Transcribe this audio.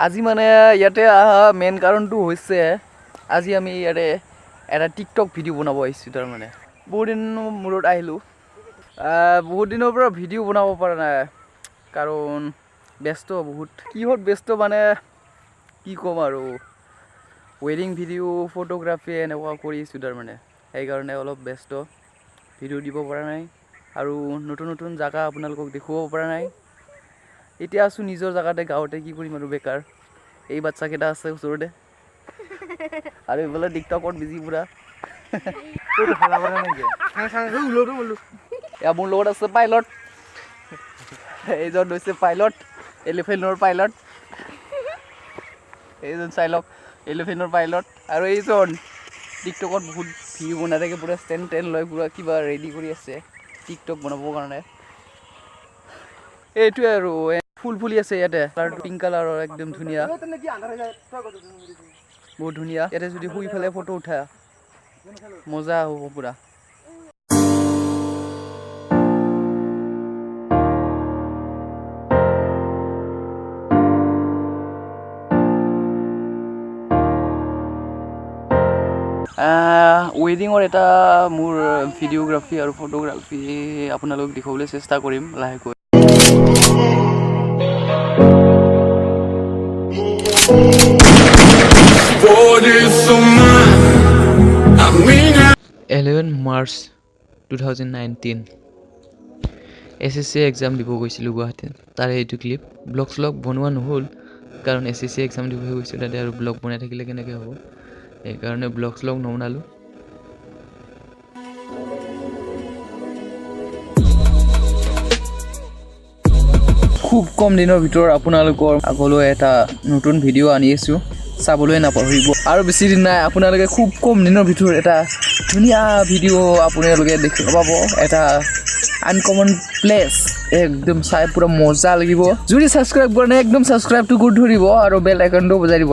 আজি মানে ইয়াতে অহা মেইন কাৰণটো হৈছে আজি আমি ইয়াতে এটা টিকটক ভিডিঅ' বনাব আহিছোঁ। তাৰমানে বহুত দিনৰ মূৰত আহিলোঁ। বহুত দিনৰ পৰা ভিডিঅ' বনাব পৰা নাই, কাৰণ ব্যস্ত বহুত। কিহত ব্যস্ত মানে কি ক'ম আৰু, ৱেডিং ভিডিঅ', ফটোগ্ৰাফী এনেকুৱা কৰি আছোঁ তাৰমানে, সেইকাৰণে অলপ ব্যস্ত, ভিডিঅ' দিব পৰা নাই আৰু নতুন নতুন জেগা আপোনালোকক দেখুৱাব পৰা নাই। এতিয়া আছোঁ নিজৰ জেগাতে, গাঁৱতে। কি কৰিম আৰু বেকাৰ। এই বাচ্চাকেইটা আছে ওচৰতে আৰু এইফালে টিকটকত বিজি পূৰা। এয়া মোৰ লগত আছে পাইলট। এইজন হৈছে পাইলট, এলিফেণ্টৰ পাইলট। এইজন চাই লওক, এলিফেণ্টৰ পাইলট। আৰু এইজন টিকটকত বহুত ভিডিঅ' বনাই থাকে, পূৰা ষ্টেণ্ড টেণ্ড লৈ পূৰা কিবা ৰেডি কৰি আছে টিকটক বনাবৰ কাৰণে। এইটোৱে আৰু ফুল ফুলি আছে ইয়াতে, পিংক কালাৰৰ, একদম ধুনীয়া, বহুত ধুনীয়া। ইয়াতে যদি শুই পেলাই ফটো উঠা, মজা হ'ব পূৰা। ৱেডিঙৰ এটা মোৰ ভিডিঅ'গ্ৰাফী আৰু ফটোগ্ৰাফী আপোনালোক দেখুৱাবলৈ চেষ্টা কৰিম লাহেকৈ। Por isso, a minha 11 March 2019, SSC exam দিব গৈছিলোঁ গুৱাহাটীত। তাৰে এইটো ক্লিপ। ব্লগ শ্লগ বনোৱা নহ'ল, কাৰণ এছএছচি এক্সাম দিবহে গৈছোঁ তাতে আৰু ব্লগ বনাই থাকিলে কেনেকৈ হ'ব? সেইকাৰণে ব্লগ শ্লগ নবনালোঁ। খুব কম দিনৰ ভিতৰত আপোনালোকৰ আগলৈ এটা নতুন ভিডিঅ' আনি আছোঁ, চাবলৈ নাপাহৰিব। আৰু বেছি দিন নাই, আপোনালোকে খুব কম দিনৰ ভিতৰত এটা ধুনীয়া ভিডিঅ' আপোনালোকে দেখিব পাব। এটা আনকমন প্লেচ, একদম চাই পূৰা মজা লাগিব। যদি ছাবস্ক্ৰাইব কৰা নাই, একদম ছাবস্ক্ৰাইবটো কৰি ধৰিব আৰু বেল আইকনটো বজাই দিব।